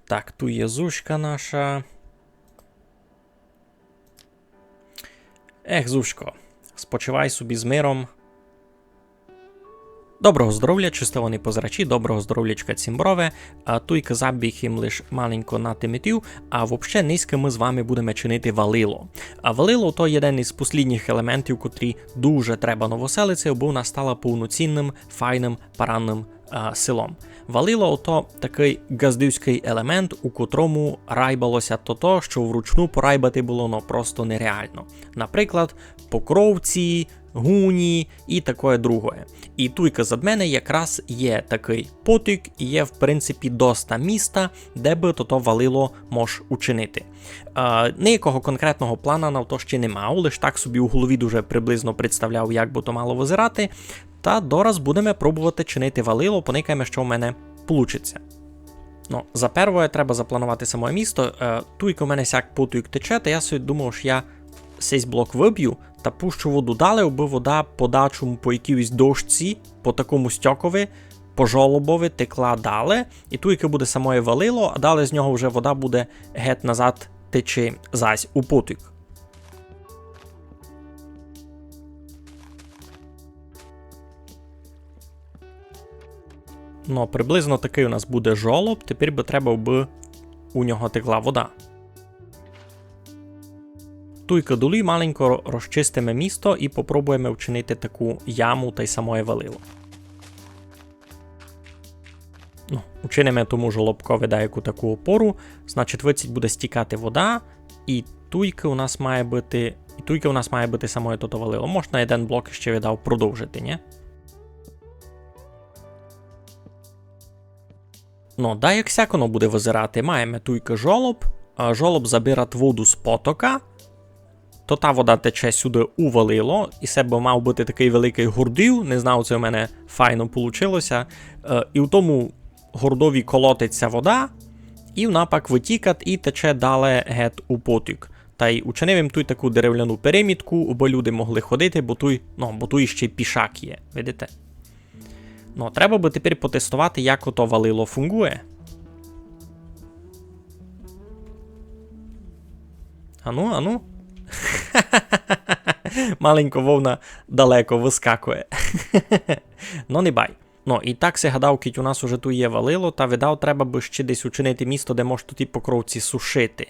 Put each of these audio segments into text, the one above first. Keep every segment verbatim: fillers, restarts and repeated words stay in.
Так, туй є Зушка наша. Ех, Зушко, спочивай собі з миром. Доброго здоровля, честовані позирачі, доброго здоровлячка, цімборове. А туйка забіг им лиш маленько на тимитів, а вообще нынька мы з вами будеме чинити валило. А валило то єден із послідніх елементів, котрі дуже треба Новоселиці, абы вона стала повноцінным, файным, паранным, а, селом. Валило то такый ґаздівськый елемент, у котрому райбало ся тото, што вручну порайбати было, ну, просто нереално. Наприклад, покровці, гуні і такоє другоє. І туйка зад мене якраз є такый потік, і є, в принципі, доста міста, де бы тото валило мож учинити. Е, ниякого конкретного плана на то ще не мав, лиш так собі у голові дуже приблизно представляв, як бы то мало визирати. Та дораз будеме пробовати чинити валило, поникаєме, што в мене получить ся. Ну, за первоє треба запланувати самоє місто. Е, туйка в мене сяк потік тече, та я собі думав, што я сись блок выбю та пущу воду дале, абы вода по дачому, по якійсь дошці, по такому стьокови, по жолобови текла дале. І туйка буде самоє валило, а дале з нього вже вода буде гет назад течи зась у потік. Ну, приблизно такый у нас буде жолоб, тепер бы треба, абы у нього текла вода. Туйка долі маленько ро-, розчистиме місто і попробуєме вчинити таку яму тай самоє валило. Ну, учиниме тому жолобкови даяку таку опору, значить, выдцить буде стікати вода, і туйка у нас має быти, і туйка у нас має быти самоє тото валило. Можна єден блок ще видав продовжити, нї? Ну, да, як сяк оно буде визирати, маєме туйка жолоб, а жолоб забират воду з потока, то та вода тече сюды у валило, і се бы мав быти такый великый гордів, не знав, ци в мене файно получило ся. Е, і в тому гордові колотить ся вода, і вона пак вытікат і тече дале гет у потік. Тай учинив им туй таку деревляну перемітку, абы люди могли ходити, бо туй, ну, бо туй ще й пішак є, видите? Ну, треба бы тепер потестовати, як ото валило фунґує. Ану, ану. Маленько вовна далеко выскакує. Ну, не бай. Ну, і так си гадав, кідь у нас уже туй є валило, та видав, треба бы ще десь учинити місто, де мож туй покровці сушити.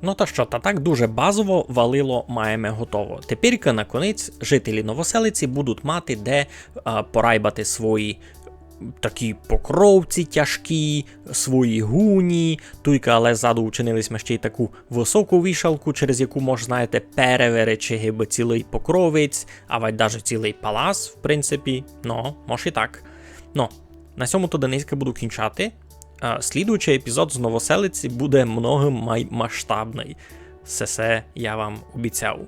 Ну та што, та так дуже базово валило маєме готово. Теперька наконець жителі Новоселиці будуть мати де, а, порайбати свої такі покровці тяжкі, свої гуні. Туйка, але ззаду учинили сьме ще й таку высоку вішалку, через яку мож, знаєте, переверечи гибы цілый покровець, авадь даже цілый палас, в принципі. Ну, мож і так. Ну, на сьому то денеська буду кінчати. А слідуючый епізод з Новоселиці буде много май-, масштабный. Сесе я вам обіцяв.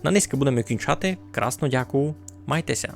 На нынька будеме кінчати. Красно дякую. Майте ся.